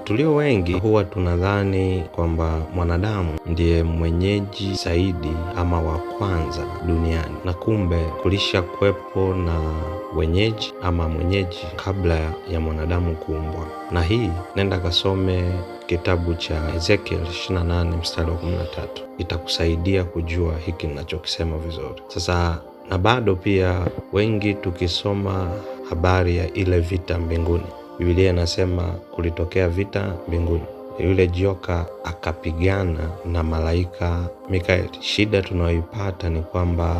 Tulio wengi huwa tunadhani kwamba mwanadamu ndiye mwenyeji zaidi ama wa kwanza duniani, na kumbe kulisha kuwepo na wenyeji ama mwenyeji kabla ya mwanadamu kuumbwa. Na hii nenda kasome kitabu cha Ezekiel 28 mstari wa 13, itakusaidia kujua hiki ninachokisema vizuri. Sasa na bado pia wengi tukisoma habari ya ile vita mbinguni, Biblia inasema kulitokea vita mbinguni, yule joka akapigana na malaika Mikaeli. Shida tunayoipata ni kwamba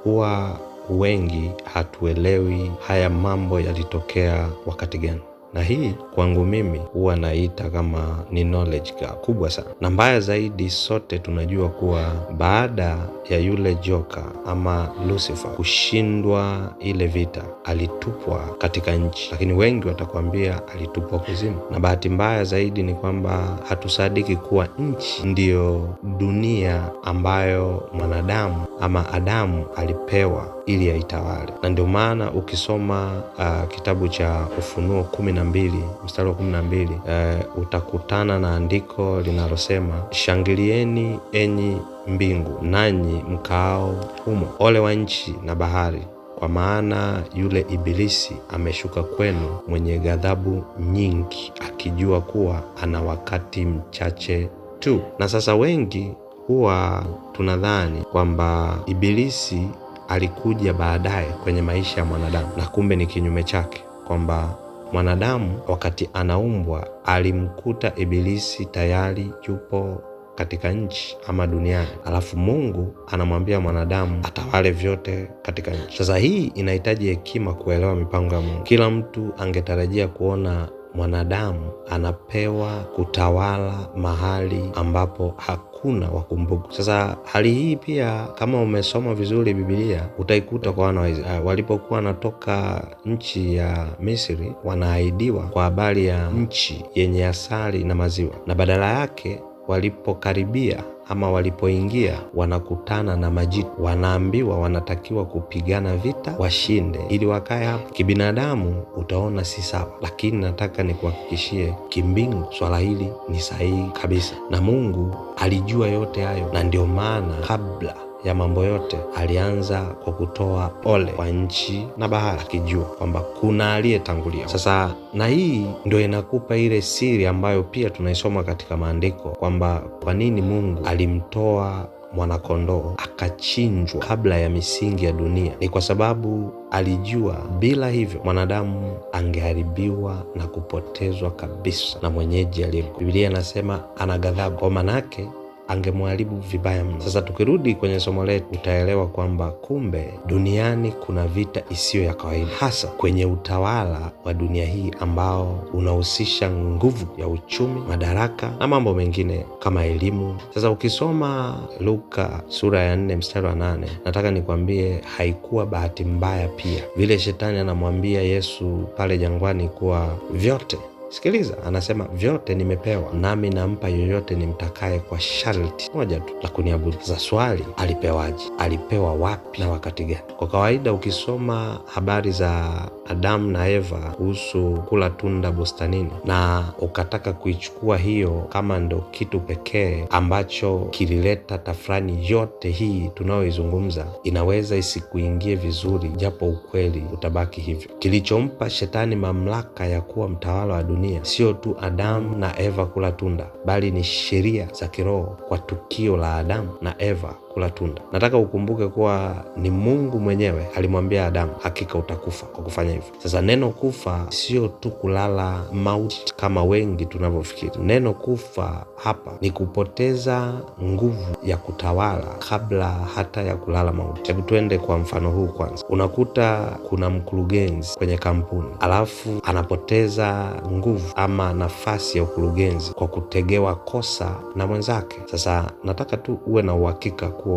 huwa wengi hatuelewi haya mambo yalitokea wakati gani, na hii kwangu mimi huwa naita kama ni knowledge gap kubwa sana. Na mbaya zaidi, sote tunajua kuwa baada ya yule joka ama Lucifer kushindwa ile vita, alitupwa katika nchi, lakini wengi watakwambia alitupwa kuzimu. Na bahati mbaya zaidi ni kwamba hatusadiki kuwa nchi ndiyo dunia ambayo mwanadamu ama Adamu alipewa ili aitawale, na ndio maana ukisoma kitabu cha Ufunuo 12 mstari wa 12 utakutana na andiko linalosema, shangilieni enyi mbingu nanyi mkaao humo, ole wa nchi na bahari, kwa maana yule Ibilisi ameshuka kwenu mwenye ghadhabu nyingi, akijua kuwa ana wakati mchache tu. Na sasa wengi huwa tunadhani kwamba Ibilisi alikuja baadaye kwenye maisha ya mwanadamu, na kumbe ni kinyume chake, kwamba mwanadamu wakati anaumbwa alimkuta Ibilisi tayari yupo katika nchi ama duniani, alafu Mungu anamwambia mwanadamu atawale vyote katika nchi. Sasa hii inahitaji hekima kuelewa mipango ya Mungu. Kila mtu angetarajia kuona mwanadamu anapewa kutawala mahali ambapo hakuna wakumbuku. Sasa hali hii pia, kama umesoma vizuri Biblia, utaikuta kwa wana wa Israeli walipokuwa wanatoka nchi ya Misri, wanaahidiwa kwa habari ya nchi yenye asali na maziwa, na badala yake walipokaribia ama walipoingia wanakutana na majitu, wanaambiwa wanatakiwa kupigana vita washinde ili wakae hapo. Kibinadamu utaona si sawa, lakini nataka nikuhakikishie kimbingu swala hili ni sahihi kabisa, na Mungu alijua yote hayo, na ndio maana kabla ya mambo yote alianza kwa kutoa ole kwa nchi na bahari, akijua kwamba kuna aliyetangulia. Sasa na hii ndio inakupa ile siri ambayo pia tunaisoma katika maandiko kwamba kwa nini Mungu alimtoa mwanakondoo akachinjwa kabla ya misingi ya dunia. Ni kwa sababu alijua bila hivyo mwanadamu angeharibiwa na kupotezwa kabisa na mwenyeji aliyekuwa. Biblia inasema ana ghadhabu, kwa manake angemwharibu vibaya mno. Sasa tukirudi kwenye somo letu, utaelewa kwamba kumbe duniani kuna vita isiyo ya kawaida, hasa kwenye utawala wa dunia hii ambao unahusisha nguvu ya uchumi, madaraka na mambo mengine kama elimu. Sasa ukisoma Luka sura ya 4 mstari wa 8, nataka nikwambie haikuwa bahati mbaya pia vile shetani anamwambia Yesu pale jangwani kuwa vyote Sikiliza, anasema vyote nimepewa, nami nampa yoyote nimtakaye kwa sharti moja tu la kuniabudu. Sasa swali, alipewaje? Alipewa wapi na wakati gani? Kwa kawaida ukisoma habari za Adamu na Eva kuhusu kula tunda bustanini na ukataka kuichukua hiyo kama ndo kitu pekee ambacho kilileta tafrani yote hii tunayoizungumza, inaweza isikuingie vizuri, japo ukweli utabaki hivyo. Kilichompa shetani mamlaka ya kuwa mtawala wa dunia sio tu Adamu na Eva kula tunda, bali ni sheria za kiroho kwa tukio la Adamu na Eva kula tunda. Nataka ukumbuke kuwa ni Mungu mwenyewe alimwambia Adamu, hakika utakufa kwa kufanya hivyo. Sasa neno kufa sio tu kulala mauti kama wengi tunavyofikiri. Neno kufa hapa ni kupoteza nguvu ya kutawala kabla hata ya kulala mauti. Hebu tuende kwa mfano huu kwanza. Unakuta kuna mkurugenzi kwenye kampuni, alafu anapoteza nguvu ama nafasi ya ukurugenzi kwa kutegewa kosa na mwenzake. Sasa nataka tu uwe na uhakika kuwa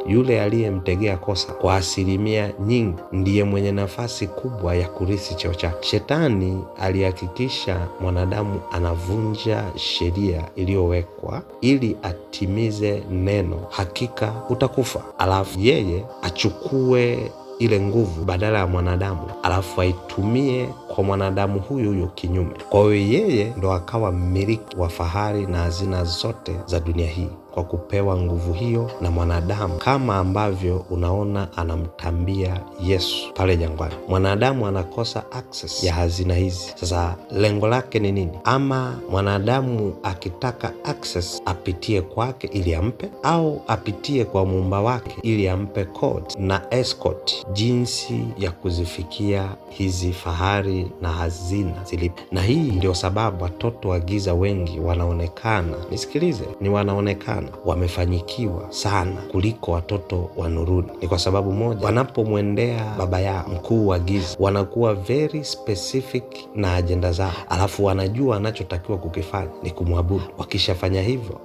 yule aliyemtegea kosa kwa asilimia nyingi ndiye mwenye nafasi kubwa ya kurithi cheo chake. Shetani alihakikisha mwanadamu anavunja sheria iliyowekwa ili atimize neno, hakika utakufa, alafu yeye achukue ile nguvu badala ya mwanadamu, alafu aitumie kwa mwanadamu huyu huyu kinyume. Kwa hiyo yeye ndo akawa mmiliki wa fahari na hazina zote za dunia hii kwa kupewa nguvu hiyo na mwanadamu, kama ambavyo unaona anamtambia Yesu pale jangwani. Mwanadamu anakosa access ya hazina hizi. Sasa lengo lake ni nini? Ama mwanadamu akitaka access apitie kwake ili ampe, au apitie kwa muumba wake ili ampe code na escort jinsi ya kuzifikia hizi fahari na hazina zilipo. Na hii ndio sababu watoto wa giza wengi wanaonekana, nisikilize, ni wanaonekana wamefanyikiwa sana kuliko watoto wa nuruni. Ni kwa sababu moja, wanapomwendea baba yao mkuu wa giza wanakuwa very specific na ajenda zao, alafu wanajua anachotakiwa kukifanya ni kumwabudu. Wakishafanya hivyo,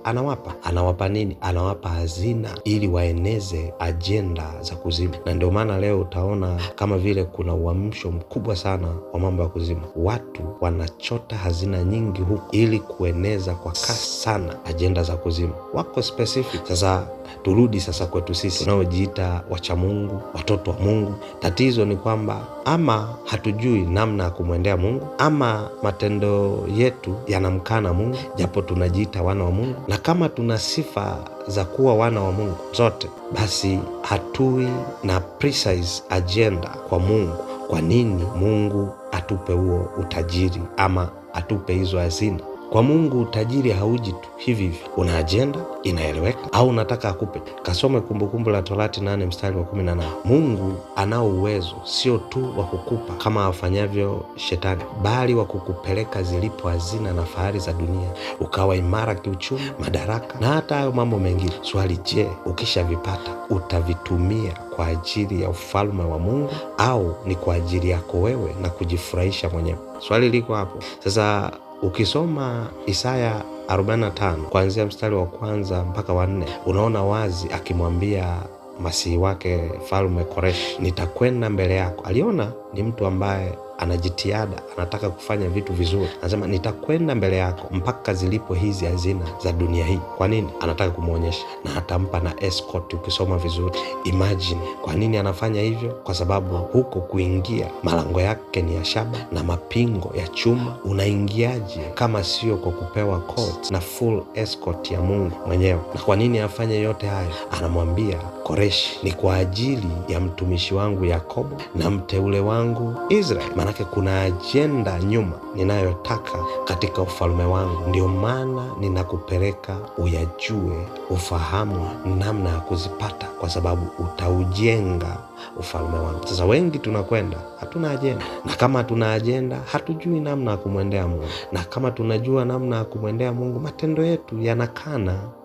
anawapa nini? Anawapa hazina ili waeneze ajenda za kuzimu. Na ndio maana leo utaona kama vile kuna uamsho mkubwa sana wa mambo ya kuzimu. Watu wanachota hazina nyingi huku ili kueneza kwa kasi sana ajenda za kuzimu. Wako specific. Sasa turudi sasa kwetu sisi tunaojiita wacha Mungu, watoto wa Mungu. Tatizo ni kwamba ama hatujui namna ya kumwendea Mungu, ama matendo yetu yanamkana Mungu, japo tunajiita wana wa Mungu. Na kama tuna sifa za kuwa wana wa Mungu zote, basi hatui na precise agenda kwa Mungu. Kwa nini Mungu atupe huo utajiri ama atupe hizo hazina? Kwa Mungu utajiri hauji tu hivi hivi. Una ajenda inaeleweka, au unataka akupe? Kasome Kumbukumbu la Torati 8 mstari wa 18. Mungu anao uwezo sio tu wa kukupa kama afanyavyo shetani, bali wa kukupeleka zilipo hazina na fahari za dunia, ukawa imara kiuchumi, madaraka na hata hayo mambo mengine. Swali, je, ukishavipata utavitumia kwa ajili ya ufalme wa Mungu au ni kwa ajili yako wewe na kujifurahisha mwenyewe? Swali liko hapo. Sasa ukisoma Isaya 45 kuanzia mstari wa 1 mpaka wa 4, unaona wazi akimwambia masihi wake Falme Koreshi, nitakwenda mbele yako. Aliona ni mtu ambaye anajitiada, anataka kufanya vitu vizuri. Anasema nitakwenda mbele yako mpaka zilipo hizi hazina za dunia hii. Kwa nini? Anataka kumuonyesha, na atampa na escort. Ukisoma vizuri, imagine kwa nini anafanya hivyo? Kwa sababu huko kuingia malango yake ni ya shaba na mapingo ya chuma. Unaingiaje kama sio kwa kupewa code na full escort ya Mungu mwenyewe? Na kwa nini afanye yote hayo? Anamwambia Koreshi, ni kwa ajili ya mtumishi wangu Yakobo na mteule wangu Israeli. Manake kuna ajenda nyuma ninayotaka katika ufalme wangu, ndio maana ninakupeleka uyajue, ufahamu namna ya kuzipata, kwa sababu utaujenga ufalme wangu. Sasa wengi tunakwenda hatuna ajenda, na kama tuna ajenda hatujui namna ya kumwendea Mungu, na kama tunajua namna ya kumwendea Mungu, matendo yetu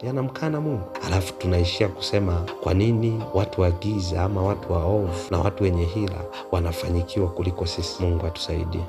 yanamkana Mungu. Alafu tunaishia kusema kwa nini watu wa giza ama watu waovu na watu wenye hila wanafanyikiwa kuliko sisi. Mungu atusaidie.